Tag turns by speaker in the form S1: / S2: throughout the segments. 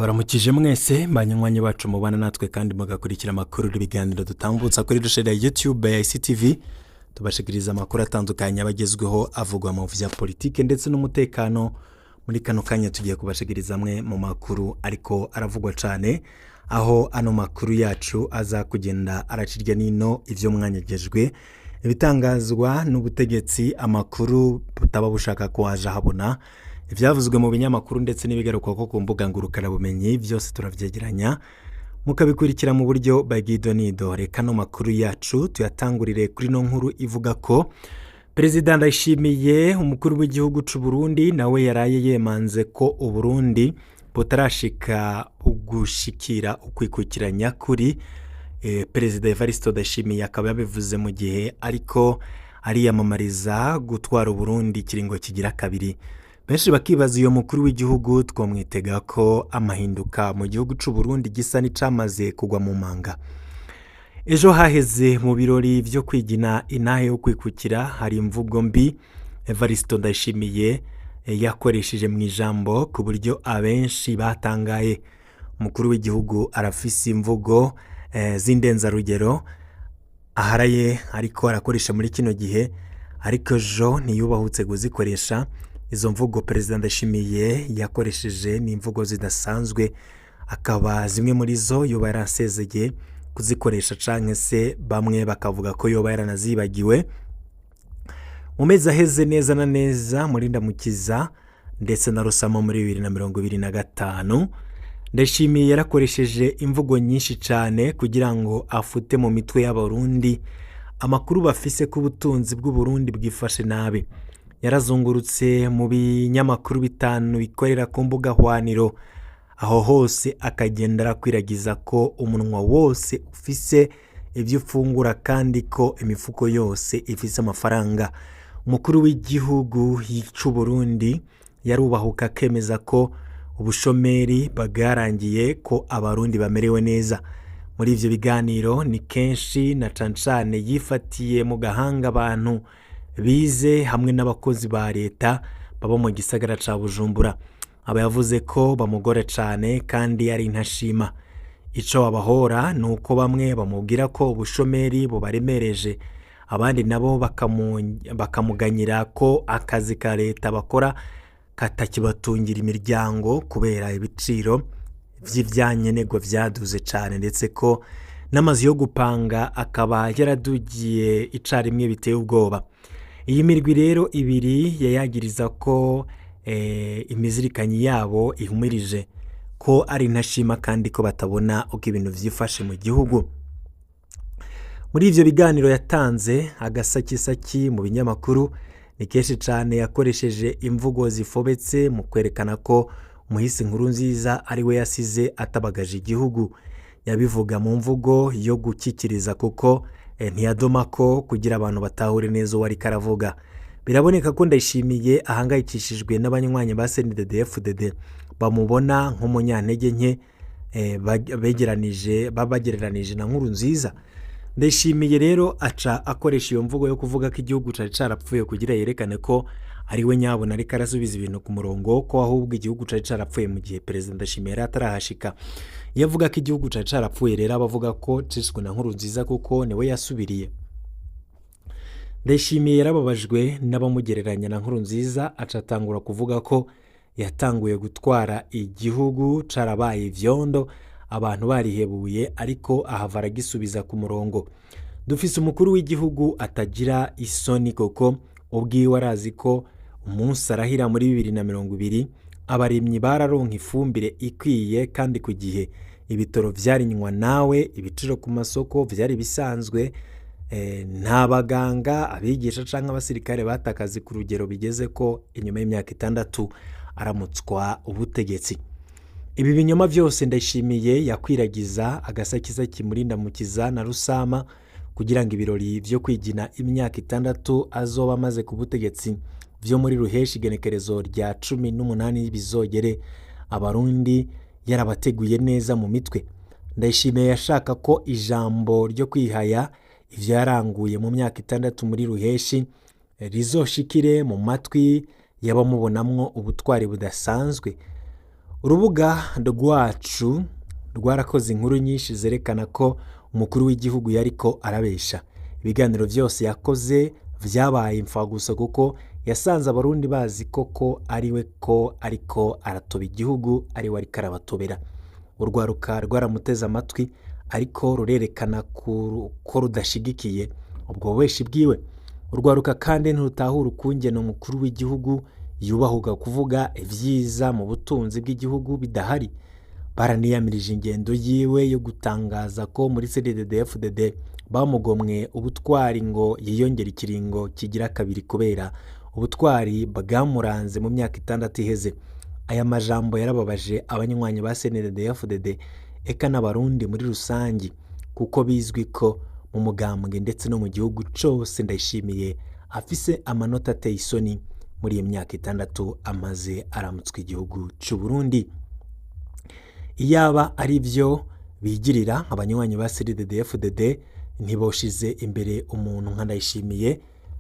S1: Ndabaramukije mwese banywanyi bacu mubana natwe kandi mugakurikira amakuru n'ibiganiro dutambutsa kuri rusheri ya YouTube ya ICTV. Tubashikiriza amakuru atandukanye abagezweho avugwa mu vya politike ndetse n'umutekano. Muri kano kanya tugiye kubashikiriza amwe mu makuru ariko aravugwa cane, aho ano makuru yacu aza kugenda aracirya nino ivyo mwanyegejwe, ibitangazwa n'ubutegetsi, amakuru butaba bushaka ko waje ahabona, ibyavuzwe mu binyamakuru ndetse n'ibigaruka ko ku mbuga ngurukanabumenyi. Byose turavyegeranya mukabikurikira mu buryo bw'idonido. Reka no makuru yacu tuyatangurire kuri no nkuru ivuga ko Perezida Ndayishimiye, umukuru w'igihugu c'u Burundi, nawe yaraye yemanze ko Uburundi butarashika ugushikira ukwikukira nyakuri. Perezida Evariste Ndayishimiye akaba yabivuze mu gihe ariko ariyamamariza gutwara Uburundi ikiringo kigira kabiri. Benshi bakibaza iyo mukuru w'igihugu twamwitega ko amahinduka mu gihugu c'u Burundi gisa n'icamaze kugwa mu manga. Ejo haheze mu birori vyo kwigina intahe yo kwikukira, hari imvugo mbi Evariste Ndayishimiye yakoresheje mu ijambo ku buryo abenshi batangaye. Umukuru w'igihugu arafise imvugo z'indenzarugero aharaye ariko arakoresha muri kino gihe, ariko ejo ntiyubahutse kuzikoresha. Izo mvugo Perezida Ndayishimiye yakoresheje ni imvugo zidasanzwe, akaba zimwe muri zo yoba yarasezeye kuzikoresha canke se bamwe bakavuga ko yoba yaranazibagiwe. Mu mezi aheze, neza na neza muri Ndamukiza ndetse na Rusama muri 2025, Ndayishimiye yarakoresheje imvugo nyinshi cane kugira ngo afute mu mitwe y'Abarundi amakuru bafise ko ubutunzi bw'Uburundi bwifashe nabi. Yarazungurutse mu binyamakuru bitanu bikorera ku mbuga hwaniro, aho hose akagenda arakwiragiza ko umunwa wose ufise ibyo ufungura kandi ko imifuko yose ifise amafaranga. Umukuru w'igihugu c'u Burundi yarubahuka akemeza ko ubushomeri bwarangiye, ko Abarundi bamerewe neza. Muri ivyo biganiro ni kenshi na cane cane yifatiye mu gahanga abantu bize hamwe n'abakozi ba leta baba mu gisagara ca Bujumbura. Aba yavuze ko bamugora cane kandi ari intashima. Ico babahora ni uko bamwe bamubwira ko ubushomeri bubaremereje, abandi nabo bakamuganyira ko akazi ka leta bakora katakibatungira imiryango kubera ibiciro vy'ivyankenerwa vyaduze cane, ndetse ko n'amazu yo gupanga akaba yaradugiye icarimwe biteye ubwoba. Iyi mirwi rero ibiri yayagiriza ko imizirikanyi yabo ihumirije, ko ari intashima kandi ko batabona uko ibintu vyifashe mu gihugu. Muri ivyo biganiro yatanze agasakisaki mu binyamakuru, ni kenshi cane yakoresheje imvugo zifobetse mu kwerekana ko umuhisi Nkurunziza ari we yasize atabagaje igihugu. Yabivuga mu mvugo yo gukikiriza kuko ntiyadoma ko kugira abantu batahure neza uwo ariko aravuga. Biraboneka ko Ndayishimiye ahangayikishijwe n'abanywanyi ba CNDD-FDD bamubona nk'umunyantege nke begeranije babagereranije na Nkurunziza. Ndayishimiye rero aca akoresha iyo mvugo yo kuvuga ko igihugu cari carapfuye kugira yerekane ko ari we nyabona ariko arasubiza ibintu ku murongo, ko ahubwo igihugu cari carapfuye mu gihe Perezida Ndayishimiye yari atarahashika. Iyo avuga ko igihugu cari carapfuye rero, aba avuga ko cishwe na Nkurunziza kuko niwe yasubiriye. Ndayishimiye yarababajwe n'abamugereranya na Nkurunziza, aca atangura kuvuga ko yatanguye gutwara igihugu carabaye ivyondo, abantu barihebuye, ariko ahava aragisubiza ku murongo. Dufise umukuru w'igihugu atagira isoni, koko ubwiwe arazi ko umunsi arahira muri 2020 abarimyi bararonka ifumbire ikwiye kandi ku gihe, ibitoro vyarinywa nawe, ibiciro ku masoko vyari bisanzwe, nta baganga, abigisha canke abasirikare batakaze ku rugero bigeze ko inyuma y'imyaka 6 aramutswa ubutegetsi. Ibi binyoma vyose Ndayishimiye yakwiragiza agasakisaki muri Ndamukiza na Rusama kugira ngo ibirori vyo kwigina imyaka 6 azoba amaze ku butegetsi vyo muri Ruheshi igenekerezo rya 18 bizogere Abarundi yarabateguye neza mu mitwe. Ndayishimiye yashaka ko ijambo ryo kwihaya ivyo yaranguye mu myaka 6 muri Ruheshi rizoshikire mu matwi y'abamubonamwo ubutwari budasanzwe. Urubuga rwacu rwarakoze inkuru nyinshi zerekana ko umukuru w'igihugu yariko arabesha. Ibiganiro vyose yakoze vyabaye imfagusa kuko yasanze Abarundi bazi koko ariwe ko ariko aratoba igihugu, ariwe ariko arabatobera. Urwaruka rwaramuteze amatwi ariko rurerekana ko rudashigikiye ubwo bubeshi bwiwe. Urwaruka kandi ntirutahura ukungene umukuru w'igihugu yubahuka kuvuga ivyiza mu butunzi bw'igihugu bidahari. Baraniyamirije ingendo yiwe yo gutangaza ko muri CNDD-FDD bamugomwe ubutwari ngo yiyongere ikiringo kigira kabiri kubera ubutwari bwamuranze mu myaka 6 iheze. Aya majambo yarababaje abanywanyi ba CNDD-FDD eka n'Abarundi muri rusangi, kuko bizwi ko mu mugambwe ndetse no mu gihugu cose Ndayishimiye afise amanota ateye isoni muri iyi myaka 6 amaze aramutswa igihugu c'u Burundi. Iyaba ari vyo bigirira, abanywanyi ba CNDD-FDD ntiboshize imbere umuntu nka Ndayishimiye,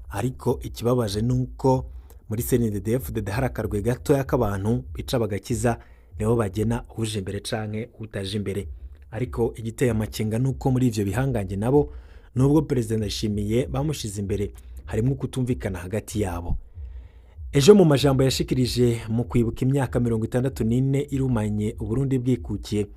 S1: ariko ikibabaje nuko muri CNDD-FDD hari akarwi gatoya k'abantu bica bagakiza, nibo bagena uje imbere canke utaje imbere. Ariko igiteye amakenga nuko muri ivyo bihangange nabo, nubwo Perezida Ndayishimiye bamushize imbere, harimwo kutumvikana hagati yabo. Ejo mu majambo yashikirije mu kwibuka imyaka 64 irumanye Uburundi bwikukiye,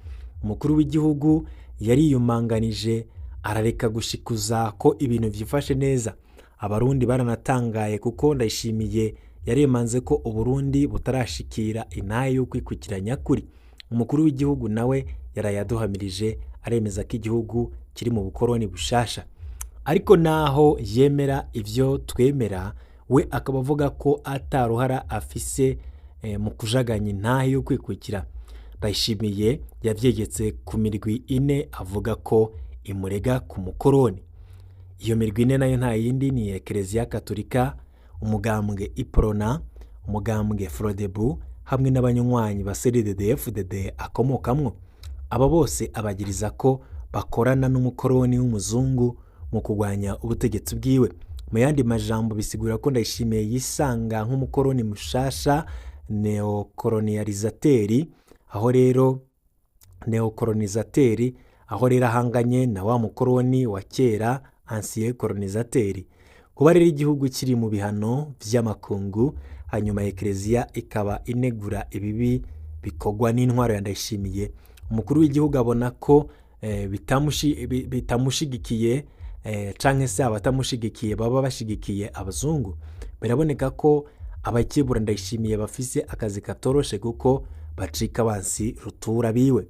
S1: umukuru w'igihugu yariyumanganije arareka gushikuza ko ibintu vyifashe neza. Abarundi baranatangaye kuko Ndayishimiye yaremanze ko Uburundi butarashikira intahe y'ukwikukira nyakuri. Umukuru w'igihugu nawe yarayaduhamirije aremeza ko igihugu kiri mu bukoroni bushasha. Ariko naho yemera ivyo twemera, we akaba avuga ko ataruhara afise mu kujaganya intahe y'ukwikukira. Ndayishimiye yavyegetse ku mirwi 4 avuga ko imurega ku mukoroni. Iyo mirwi 4 nayo nta yindi ni Ekereziya Katolika, umugambwe Iprona, umugambwe Frodebu hamwe n'abanywanyi ba CNDD-FDD akomokamwo. Aba bose abagiriza ko bakorana n'umukoroni w'umuzungu mu kurwanya ubutegetsi bwiwe. Mu yandi majambo bisigura ko Ndayishimiye yisanga nk'umukoroni mushasha, neokolonializateri, aho rero neokolonizateri, aho rero ahanganye na wa mukoroni wa kera ancien colonisateur. Kuba rero igihugu kiri mu bihano vy'amakungu, hanyuma Ekereziya ikaba inegura ibibi bikorwa n'intwaro ya Ndayishimiye, umukuru w'igihugu abona ko bitamushigikiye canke se abatamushigikiye baba bashigikiye abazungu. Biraboneka ko abakebura Ndayishimiye bafise akazi katoroshe kuko bacika abansi rutura biwe.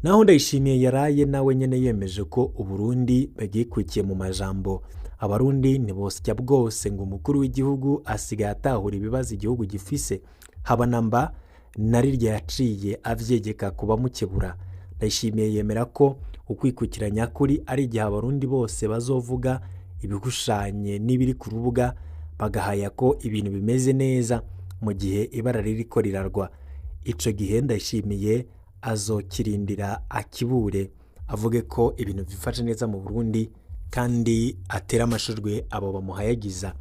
S1: Naho Ndayishimiye yaraye nawe nyene yemeje ko Uburundi bwikukiye mu majambo, Abarundi ntibosya bwose ngo umukuru w'igihugu asigaye atahura ibibazo igihugu gifise, haba namba na rirya yaciye avyegeka kubamukebura. Ndayishimiye yemera ko ukwikukira nyakuri ari igihe Abarundi bose bazovuga ibigushanye n'ibiri ku rubuga, bagahaya ko ibintu bimeze neza mu gihe ibara ririko rirarwa. Ico gihe Ndayishimiye azokirindira akibure, avuge ko ibintu vyifashe neza mu Burundi kandi atera amashurwe abo bamuhayagiza,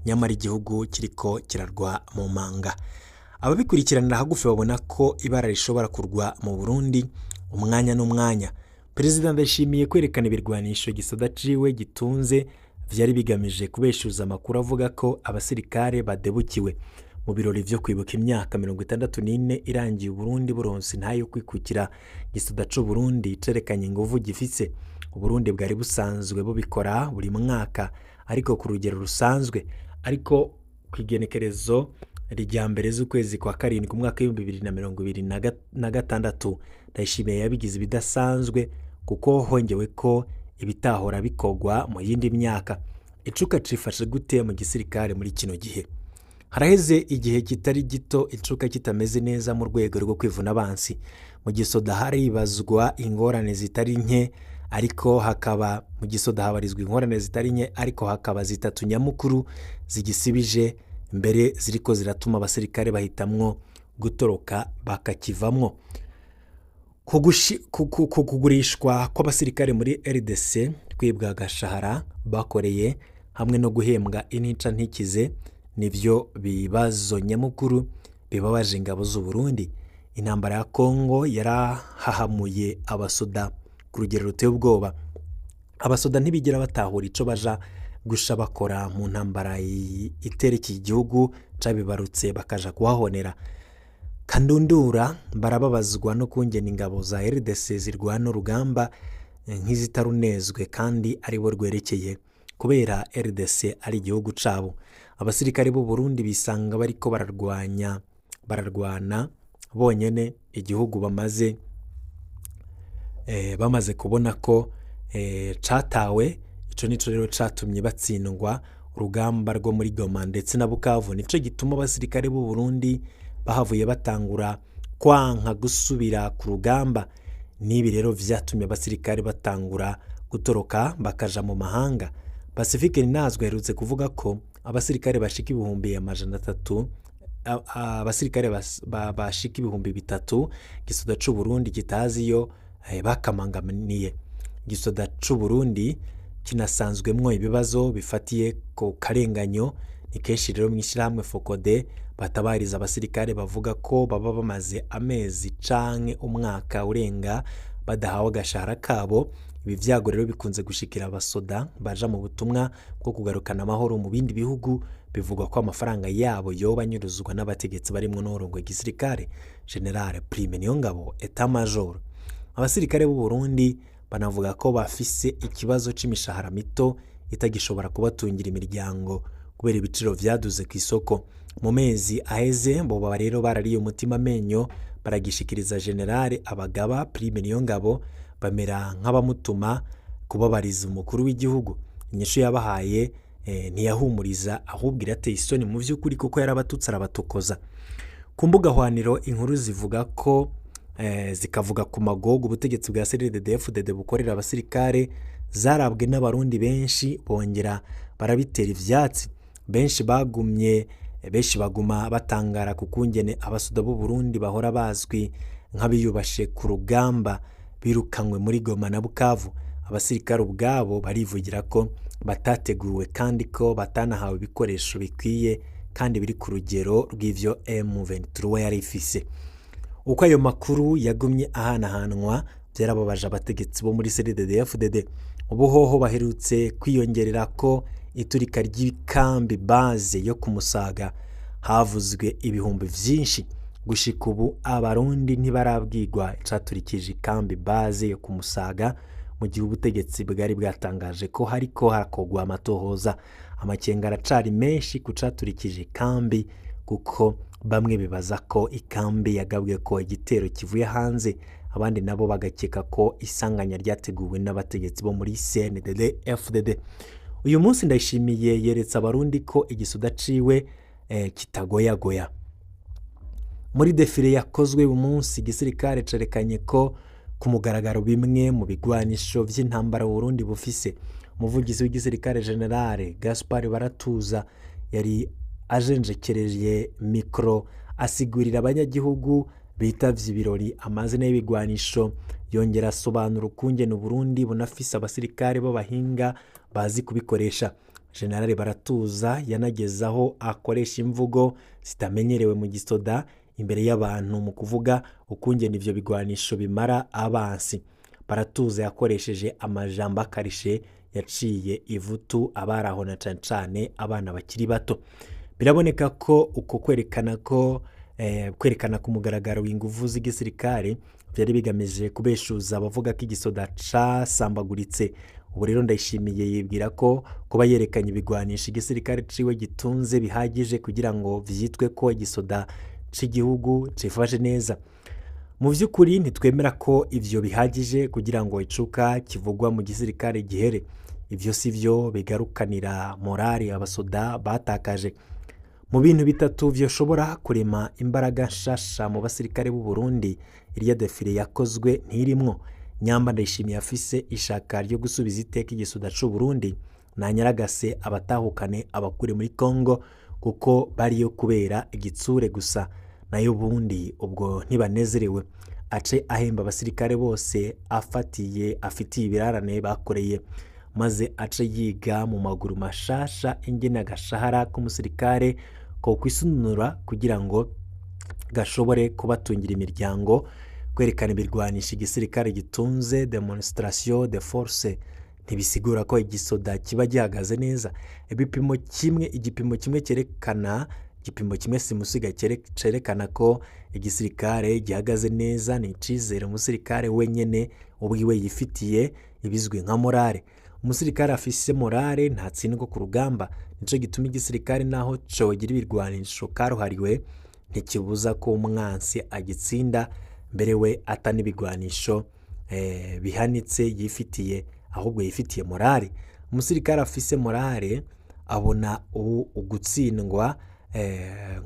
S1: nyamara igihugu kiriko kirarwa mu manga. Ababikurikiranira hagufi babona ko ibara rishobora kurwa mu Burundi umwanya n'umwanya. Perezida Ndayishimiye kwerekana ibirwanisho gisoda ciwe gitunze vyari bigamije kubeshuza amakuru avuga ko abasirikare badebukiwe. Mu birori vyo kwibuka imyaka 64 irangiye Uburundi buronse intahe yo kwikukira, gisoda c'u Burundi cerekanye inguvu gifise. Uburundi bwari busanzwe bubikora buri mwaka ariko ku rugero rusanzwe, ariko kw'igenekerezo rya mbere z'ukwezi kwa 7 umwaka w'2026 Ndayishimiye yabigize ibidasanzwe kuko hongewe ko ibitahora bikorwa mu yindi myaka. Icuka cifashe gute mu gisirikare muri kino gihe? Haraheze igihe kitari gito icuka kitameze neza mu rwego rwo kwivuna abansi. Mu gisoda haribazwa ingorane zitari nke, ariko hakaba mu gisoda habarizwa ingorane zitari nke, ariko hakaba zitatu nyamukuru zigisibije mbere ziriko ziratuma abasirikare bahitamwo gutoroka bakakivamwo. Kugurishwa kw'abasirikare muri RDC, kwibwa agashahara bakoreye hamwe no guhembwa intica ntikize nivyo bibazo nyamukuru bibabaje ingabo z'u Burundi. Intambara ya Kongo yarahahamuye abasoda ku rugero ruteye ubwoba. Abasoda ntibigera batahura ico baja gusha bakora mu ntambara iterekeye igihugu cabibarutse, bakaja kuhahonera. Kandundura barababazwa no kungena ingabo za RDC zirwana urugamba nk'izitarunezwe kandi aribo rwerekeye, kubera RDC ari igihugu cabo. Abasirikare b'u Burundi bisanga bariko bararwana bonyene igihugu bamaze kubona ko catawe. Ico nico rero catumye batsindwa urugamba rwo muri Goma ndetse na Bukavu. Nico gituma abasirikare b'u Burundi bahavuye batangura kwanka gusubira ku rugamba. N'ibi rero vyatumye abasirikare batangura gutoroka bakaja mu mahanga. Pacifique Ninazwe aherutse kuvuga ko abasirikare bashika 300,000, abasirikare bashika 3000 gisoda c'u Burundi kitazi iyo bakamanganiye. Igisoda c'u Burundi kinasanzwemwo ibibazo bifatiye ku karenganyo. Ni kenshi rero mw'ishirahamwe Fokode batabariza abasirikare bavuga ko baba bamaze amezi canke umwaka urenga badahawe agashahara kabo. Ibi vyago rero bikunze gushikira abasoda baja mu butumwa bwo kugarukana amahoro mu bindi bihugu. Bivugwa ko amafaranga yabo yoba anyuruzwa n'abategetsi barimwo n'uwurongoye igisirikare General Prime Niyongabo Etat Major. Abasirikare b'u Burundi banavuga ko bafise ikibazo c'imishahara mito itagishobora kubatungira imiryango kubera ibiciro vyaduze ku isoko. Mu mezi aheze boba rero barariye umutima amenyo, baragishikiriza General Abagaba Prime Niyongabo, bamera nk'abamutuma kubabariza umukuru w'igihugu. Inyishu yabahaye ntiyahumuriza, ahubwo irateye isoni mu vy'ukuri, kuko yarabatutse arabatokoza. Ku mbuga hwaniro inkuru zivuga ko zikavuga ku magogo ubutegetsi bwa CNDD-FDD bukorera abasirikare zarabwe n'abarundi benshi, bongera barabitera ivyatsi. Benshi baguma batangara ku kungene abasoda b'u Burundi bahora bazwi nk'abiyubashe ku rugamba birukanywe muri Goma na Bukavu. Abasirikare ubwabo barivugira ko batateguwe kandi ko batanahawe ibikoresho bikwiye kandi biri ku rugero rw'ivyo M23 yari ifise. Uko ayo makuru yagumye ahanahanwa byarababaje abategetsi bo muri CNDD-FDD. Ubu hoho baherutse kwiyongerera ko iturika ry'ikambi base yo ku Musaga havuzwe ibihumbi vyinshi. Gushika ubu abarundi ntibarabwirwa icaturikije ikambi base yo ku Musaga, mu gihe ubutegetsi bwari bwatangaje ko hariko hakorwa amatohoza. Amakenga aracari menshi ku caturikije ikambi, kuko bamwe bibaza ko ikambi yagabwe ko igitero kivuye hanze, abandi nabo bagakeka ko isanganya ryateguwe n'abategetsi bo muri CNDD-FDD. Uyu munsi Ndayishimiye yeretse abarundi ko igisoda ciwe kitagoyagoya. Muri défilé yakozwe uyu munsi, igisirikare cerekanye ko ku mugaragaro bimwe mu bigwanisho vy'intambara Burundi bufise. Umuvugizi w'igisirikare General Gaspard Baratuza yari ajenjekereye mikro asigurira abanyagihugu bitavye ibirori amazina y'ibigwanisho, yongera asobanura ukungene Uburundi bunafise abasirikare b'abahinga bazi kubikoresha. General Baratuza yanagezaho akoresha imvugo zitamenyerewe mu gisoda imbere y'abantu mu kuvuga ukungene ivyo bigwanisho bimara abansi. Baratuza yakoresheje amajambo akarishe yaciye ivutu abaraho na cane cane abana bakiri bato. Biraboneka ko uko kwerekana ko kwerekana ku mugaragaro inguvu z'igisirikare vyari bigamije kubeshuza abavuga ko igisoda casambaguritse. Ubu rero Ndayishimiye yibwira ko kuba yerekanye ibigwanisho igisirikare ciwe gitunze bihagije kugira ngo vyitwe ko igisoda c'igihugu cifashe neza. Mu vy'ukuri ntitwemera ko ivyo bihagije kugira ngo icuka kivugwa mu gisirikare gihere. Ivyo si vyo bigarukanira morale abasoda batakaje. Mu bintu bitatu vyoshobora kurema imbaraga nshasha mu basirikare b'u Burundi, iriya défilé yakozwe ntirimwo. Nyamba Ndayishimiye afise ishaka ryo gusubiza iteka igisoda c'u Burundi, nanyaragase abatahukane abakure muri Congo, kuko bariyo kubera igitsure gusa, nayo ubundi ubwo ntibanezerewe. Ace ahemba abasirikare bose afatiye afitiye ibirarane bakoreye, maze ace yiga mu maguru mashasha ingene agashahara k'umusirikare ko kwisununura kugira ngo Gashobore kubatungira imiryango. Kwerekana ibirwanisho igisirikare gitunze, démonstration de force, ntibisigura ko igisoda kiba gihagaze neza. Ibipimo kimwe, igipimo kimwe cyerekana, igipimo kimwe simusiga cerekana ko igisirikare gihagaze neza ni icizere umusirikare wenyene ubwiwe yifitiye, ibizwi nka morale. Umusirikare afise morale ntatsindwa ku rugamba. Nico gituma igisirikare naho cogira ibirwanisho karuhariwe, ntikibuza ko umwansi agitsinda, mbere we ata n'ibigwanisho bihanitse yifitiye, ahubwo yifitiye morale. Umusirikare afise morale abona ugutsindwa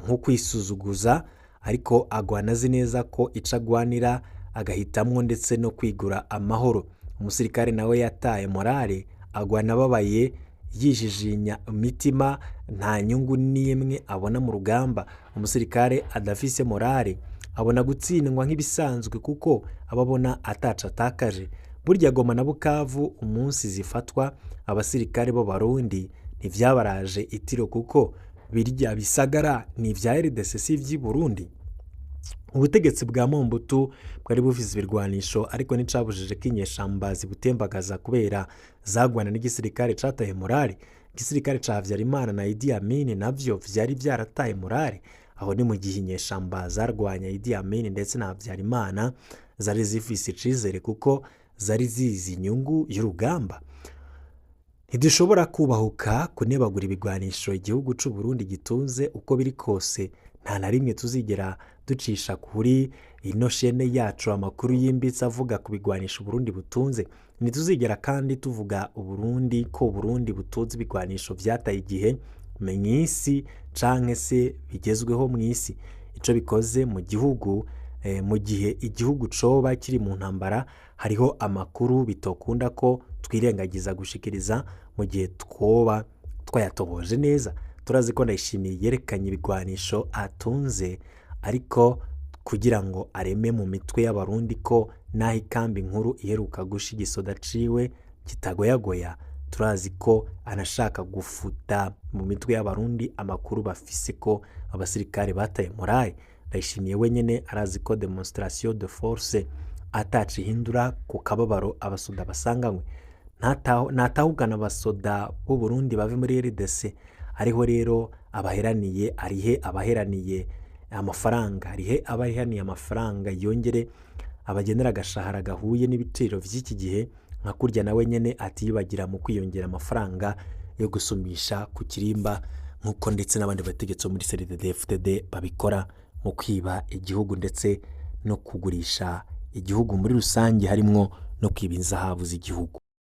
S1: nko kwisuzuguza, ariko agwana azi neza ko ico agwanira, agahitamwo ndetse no kwigura amahoro. Umusirikare nawe yataye morale agwana ababaye, yijijinya imitima, nta nyungu n'imwe abona mu rugamba. Umusirikare adafise morale abona gutsindwa nk'ibisanzwe, kuko aba abona ataco atakaje. Burya Goma na Bukavu umunsi zifatwa, abasirikare b'Abarundi ntivyabaraje itiro, kuko birya bisagara ni ivya RDC, si ivy'i Burundi. Ubutegetsi bwa Mobutu bwari bufise ibirwanisho, ariko nticabujije ko inyeshamba zibutembagaza, kubera zagwana n'igisirikare cataye morale. Igisirikare ca Habyarimana na Idi Amin navyo vyari vyarataye morale. Aho ni mu gihe inyeshamba zarwanya Idi Amin ndetse na Habyarimana zari zifise icizere, kuko zari zizi inyungu y'urugamba. Ntidushobora kubahuka kunebagura ibigwanisho igihugu c'u Burundi gitunze. Uko biri kose, nta na rimwe tuzigera ducisha kuri ino shene yacu amakuru yimbitse avuga ku bigwanisho Burundi butunze. Ntituzigera kandi tuvuga Uburundi ko Burundi butunze ibigwanisho vyataye igihe mw'isi canke se bigezweho mw'isi. Ico bikoze mu gihugu, mu gihe igihugu coba kiri mu ntambara, hariho amakuru bitokunda ko twirengagiza gushikiriza mu gihe twoba twayatohoje neza. Turazi ko Ndayishimiye yerekanye ibigwanisho atunze, ariko kugira ngo areme mu mitwe y'Abarundi ko naho ikambi nkuru iheruka gusha igisoda ciwe kitagoyagoya. Turazi ko anashaka gufuta mu mitwe y'Abarundi amakuru bafise ko abasirikare bataye morale. Ndayishimiye wenyene arazi ko démonstration de force ataco ihindura ku kababaro abasoda basanganywe. Natahukana abasoda b'u Burundi bave muri RDC, ariho rero abaheraniye, arihe abaheraniye amafaranga, arihe abaheraniye amafaranga, yongere abagenera agashahara gahuye n'ibiciro vy'iki gihe, nka kurya nawe nyene atiyibagira mu kwiyongera amafaranga yo gusumisha ku kirimba, nk'uko ndetse n'abandi bategetsi bo muri CNDD-FDD babikora mu kwiba igihugu ndetse no kugurisha igihugu muri rusange, harimwo no kwiba inzahabu z'igihugu.